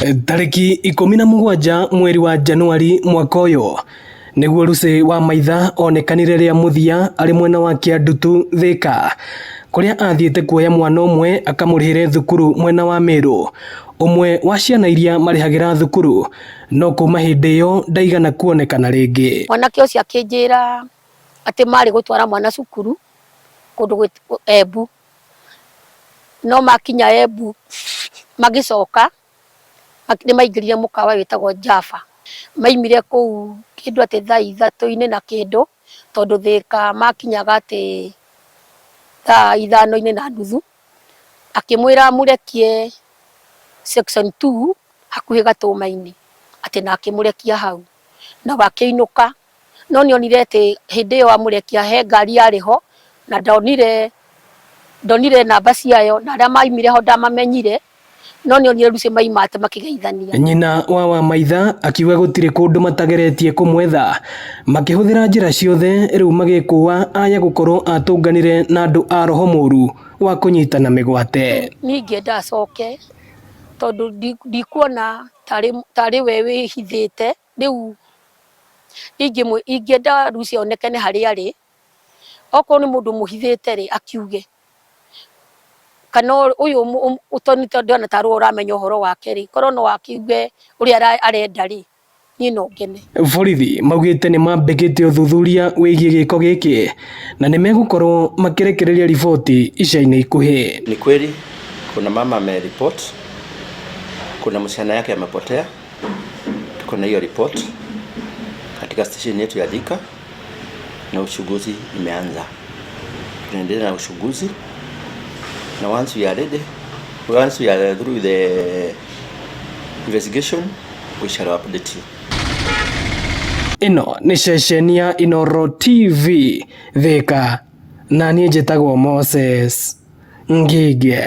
Tarĩki 17 mweri wa Januari mwaka ũyũ nĩguo Lucy Wamaitha onekanire rĩa mũthia arĩ mwena wa Kĩandutu Thika, kũrĩa athiĩte kuoya mwana ũmwe akamũrĩhĩre thukuru mwena wa Meru. Ũmwe wa ciana iria marĩhagĩra thukuru, no kuma hĩndĩ ĩyo ndaigana kuonekana rĩngĩ. Mwanake ũcio akĩnjĩra atĩ marĩ gũtwara mwana cukuru kũndũ Embu, no makinya Embu magĩcoka nĩ maingĩrire mũkawa wĩtagwo Java. Maimire kũu kĩndũ atĩ thaa 3-inĩ na kĩndũ, tondũ Thĩka makinyaga atĩ thaa 5:30. Akĩmwĩra amũrekie section 2 hakuhĩ Gatũma-inĩ, atĩ na akĩmũrekia hau. Nao akĩinũka, no nĩ onire atĩ hĩndĩ ĩyo amũrekia he ngari yarĩ ho, na ndonire namba ciayo, na arĩa maimire ho ndamamenyire, no nĩ onire Lucy maima atĩ makĩgeithania. Nyina wa Wamaitha akiuga gũtirĩ kũndũ matageretie kũmwetha, makĩhũthĩra njĩra ciothe, rĩu magĩkũa aya gũkorwo atũnganire na andũ a roho mũru wa kũnyitana mĩgwate. Niĩ ingĩenda acoke tondũ ndikuona tarĩ we wĩhithĩte, rĩu ingĩenda Lucy onekane harĩa arĩ, okorwo nĩ mũndũ ũmũhithĩte rĩ, akiuge, kana ũyũ ndĩrona tarĩ we ũramenya ũhoro wake rĩ, korwo no akiuge ũrĩa arenda rĩ, niĩ no ngene. Borithi maugĩte nĩ mambĩkĩte ũthuthuria wĩgiĩ gĩko gĩkĩ na nĩ megũkorwo makĩrekereria riboti ica-inĩ ikuhĩ. Ni kweli kuna mama ameripot, kuna msichana yake amepotea. Tuko na hiyo report katika station yetu ya Thika na uchunguzi imeanza. Tunaendelea na uchunguzi na once we are ready, once we are through the investigation, we shall update you. Ĩno nĩ ceceni ya Inooro TV Thika, na niĩ njĩtagwo Moses Ngige.